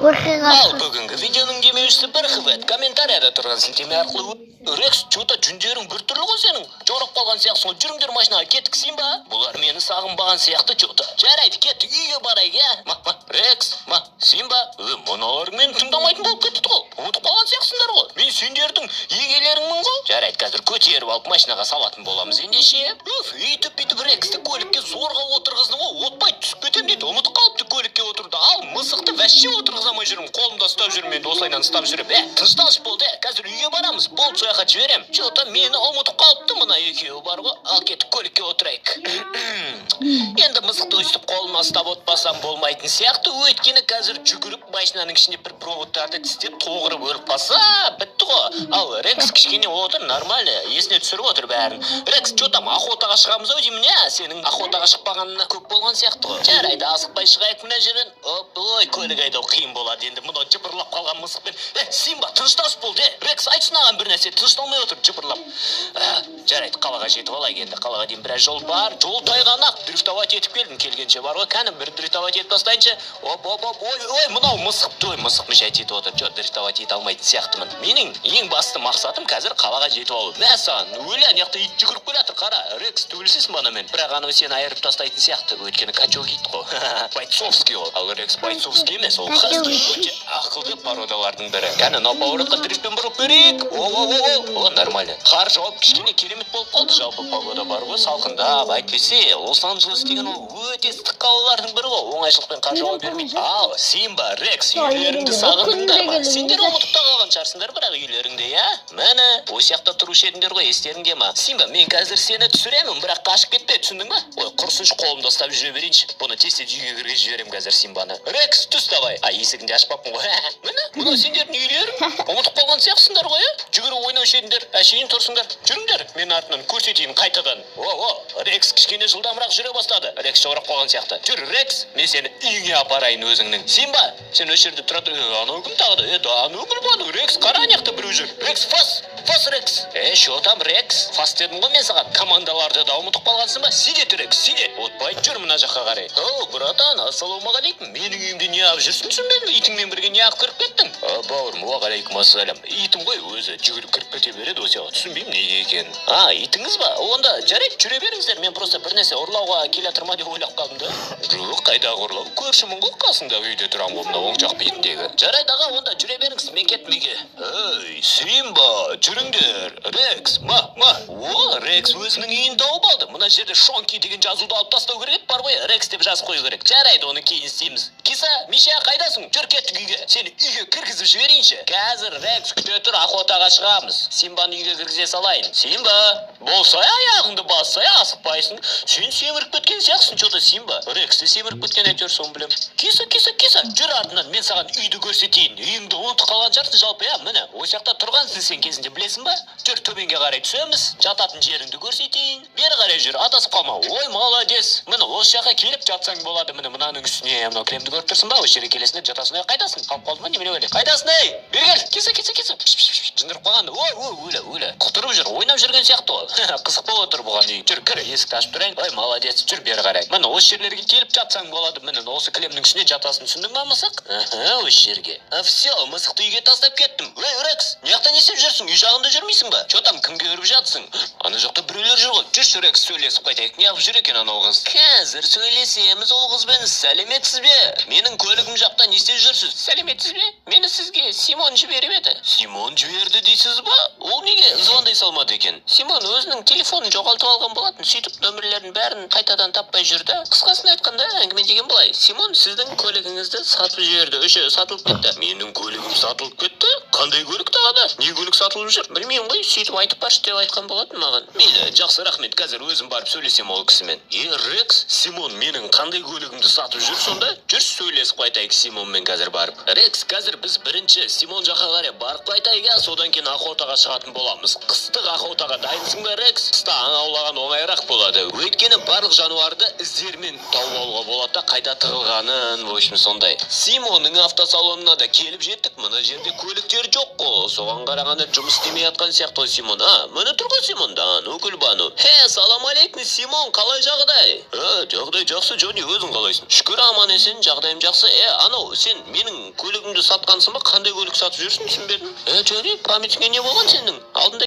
Оқиға. Ал бүгінгі видеоның демеушісі бір хвет. Комментарияда тұрған сілтеме арқылы. Рекс, че-то жүндерің біртүрлі ғой сенің. Жорып қалған сияқтысың ғой. Жүріңдер машинаға, кеттік, Симба. Бұлар мені сағынбаған сияқты че-то. Жарайды, кеттік, үйге барайық, иә. Ма, ма, Рекс, ма, Симба. Е, мыналар мені тыңдамайтын болып кетті ғой. Ұмытып қалған сияқтысыңдар ғой. Мен сендердің егелеріңмін ғой. Жарайды, қазір көтеріп алып машинаға салатын боламыз ендеше. Уф, өйтіп бүйтіп Рексті көлікке зорға отырғыздым ғой. Отпай түсіп кетемін дейді. Ұмытып қалыпты көлікке отыруды. Ал мысықты вообще отырғыза алмай жүрмін. Қолымда ұстап жүрмін енді, осылайынан ұстап жүріп. Е, тынышталшы, болды, е. Қазір үйге барамыз. Болды, сол жаққа жіберем. Че-то мені ұмытып қалыпты мына екеуі бар ғой. Ал кеттік, көлікке отырайық. Енді мысықты өйстіп қолыма ұстап отпасам болмайтын сияқты. Өйткені қазір жүгіріп машинаның ішінде бір проводтарды тістеп, тоғырып өліп қалса, бітті ғой. Ал Рекс кішкене отыр, нормально, есіне түсіріп отыр бәрін. Рекс, че там, охотаға шығамыз ау деймін, иә? Сенің охотаға шықпағанына көп болған сияқты ғой. Жарайды, асықпай шығайық мына жерден. Оп, ой, көлік айдау қиын болады енді мынау жыбырлап қалған мысықпен. Е, Симба, тынышталшы, болды, е. Рекс, айтшы маған бір нәрсе, тынышталмай отыр жыбырлап. Ә, жарайды, қалаға жетіп алайық енді. Қалаға дейін біраз жол бар. Жол тайғанақ, дрифтовать етіп келдім келгенше бар ғой. Кәні, бір дрифтовать етіп тастайыншы. Оп, оп, оп, ой, ой, мынау мысық, ой, мысық мешать етіп отыр. Жоқ, дрифтовать ете алмайтын сияқтымын. Менің ең басты мақсатым қазір қалаға жетіп алу. Мә саған, өлі, ана жақта ит жүгіріп келе жатыр, қара. Рекс, төбелесесің ба анамен? Бірақ анау сені айырып тастайтын сияқты. Өйткені качок ит қой. Бойцовский ол. Ал Рекс бойцовский емес, ол хаски. Өте ақылды породалардың бірі. Кәні, мынау поворотқа дрифтпен бұрып берейік. О, о, о, о, о, нормально. Қар жауып, кішкене керемет болып қалды. Жалпы погода бар ғой, салқындап, әйтпесе Лос-Анджелес деген ол өте ыстық қалалардың бірі ғой. Оңайшылықпен қар жауа бермейді. Ал Симба, Рекс, үйлеріңді сағындыңдар ма? Сендер ұмытып та қалған шығарсыңдар бірақ үйлеріңде, иә? Міне, осы жақта тұрушы едіңдер ғой, естеріңде ма? Симба, мен қазір сені түсіремін, бірақ қашып кетпе, түсіндің ба? Ой, құрсыншы, қолымда ұстап жүре берейінші. Бұны тез тез үйге кіргізіп жіберемін қазір Симбаны. Рекс, түс давай. А, есігін де ашпаппын ғой. Міне, мынау сендердің үйлерің. Ұмытып қалған сияқтысыңдар ғой, иә? Жүгіріп ойнаушы едіңдер, әшейін тұрсыңдар. Жүріңдер, мен артынан көрсетейін қайтадан. О, о, Рекс кішкене жылдамырақ жүре бастады. Рекс жаурап қалған сияқты. Жүр, Рекс, мен сені үйіңе апарайын өзіңнің. Симба, сен осы жерде тұра тұр. Е, анау кім тағы да? Е, да, анау кім, анау? Рекс, қара, ана жақта біреу жүр. Рекс, фас, фас, Рекс. Е, что там, Рекс? Фас дедім ғой мен саған. Командаларды да ұмытып қалғансың ба? Сидет, Рекс, сидет. Отпай, жүр мына жаққа қарай. О, братан, ассалаумағалейкум. Менің үйімде не алып жүрсің, түсінбедім. Итіңмен бірге не алып кіріп кеттің? А, бауырым, уағалейкум ассалам. Итім ғой өзі, жүгіріп кіріп кете береді осы жаққа. Түсінбеймін неге екенін. А, итіңіз ба? Онда жарайды, жүре беріңіздер. Мен просто бір нәрсе ұрлауға келе жатыр ма деп ойлап қалдым да. Жоқ, қайдағы ұрлау? Көршімін ғой, қасындағы үйде тұрамын ғой, мына оң жақ бетіндегі. Жарайды, аға, онда жүре беріңіз, мен кеттім үйге. Ей, Симба, жүріңдер. Рекс, ма, ма. О, Рекс өзінің үйін тауып алды. Мына жерде Шонки деген жазуды алып тастау керек еді, бар ғой, Рекс деп жазып қою керек. Жарайды, оны кейін істейміз. Киса, Миша, қайдасың? Жүр, кеттік үйге. Сені үйге кіргізіп жіберейінші. Қазір, Рекс, күте тұр, охотаға шығамыз. Симбаны үйге кіргізе салайын. Симба, болсай, аяғыңды бассай, асықпайсың. Сен семіріп кеткен сияқтысың, че-то, Симба. Рекс те семіріп кеткен әйтеуір, соны білемін. Киса, Киса, Киса, жүр артынан, мен саған үйді көрсетейін. Үйіңді ұмытып қалған шығарсың жалпы, иә? Міне, осы жақта тұрғансың сен кезінде, білесің ба? Жүр, төменге қарай түсеміз. Жататын жеріңді көрсетейін. Бері қарай жүр, адасып қалма. Ой, молодец. Міне, осы жаққа келіп жатсаң болады. Міне, мынаның үстіне, мынау кілемді көріп тұрсың ба? Осы жерге келесің де жатасың. Ей, қайдасың? Қалып қалды ма немене өле? Қайдасың, ей? Бері кел. Киса, Киса, Киса. Пш, пш, пш, жындырып қалған. Ой, ой, өлі, өлі. Құтырып жүр, ойнап жүрген сияқты ғой. Қызық болып отыр бұған үй. Жүр, кір, есікті ашып тұрайын. Ой, молодец, жүр бері қарай. Міне, осы жерлерге келіп жатсаң болады. Міне, осы кілемнің үстіне жатасың, түсіндің ба, мысық? Аха, осы жерге. А, все, мысықты үйге тастап кеттім. Ей, Рекс, мына жақта не істеп жүрсің? Үй жағында жүрмейсің ба? Че там, кімге үріп жатсың? Ана жақта біреулер жүр ғой. Жүрші, Рекс, сөйлесіп қайтайық. Неғып жүр екен анау қыз? Қазір сөйлесеміз ол қызбен. Сәлеметсіз бе? Менің көлігім жақта не істеп жүрсіз? Сәлеметсіз бе? Мені сізге Симон жіберіп еді. Симон жіберді дейсіз ба? Ол неге звондай салмады екен? Симон өзінің телефонын жоғалтып алған болатын. Сөйтіп нөмірлерін бәрін қайтадан таппай жүр да. Қысқасын айтқанда, әңгіме деген былай. Симон сіздің көлігіңізді сатып жіберді. Өше сатылып кетті. Менің көлігім сатылып кетті? Қандай көлік тағы да? Не көлік сатылып жүр? Білмеймін ғой, сөйтіп айтып баршы деп айтқан болатын маған. Мейлі, жақсы, рахмет. Қазір өзім барып сөйлесем ол кісімен. Е, Рекс, Симон менің қандай көлігімді сатып жүр сонда? Жүр, сөйлесіп қайтайық Симонмен қазір барып. Рекс, қазір біз бірінші Симон жаққа қарай барып қайтайық, иә, содан кейін охотаға шығатын боламыз. Қыстық охотаға дайынсың ба, Рекс? Қыста аң аулаған оңайырақ болады. Өйткені барлық жануарды іздерімен тауып алуға болады да, қайда тығылғанын, в общем, сондай. Симонның автосалонына да келіп жеттік. Мына жерде көліктер жоқ қой. Соған қарағанда жұмыс істемей жатқан сияқты ғой Симон. А, міне тұр ғой Симон. Да, ну, Гүлбану. Хе, салам алейкум, Симон, қалай жағдай? Ә, жағдай жақсы, Джонни, өзің қалайсың? Шүкір, аман есен, жағдайым жақсы. Е, анау сен менің көлігімді сатқансың ба? Қандай көлік сатып жүрсің, түсінбедім. Е, Джонни, память іңе не болған сенің? Алдында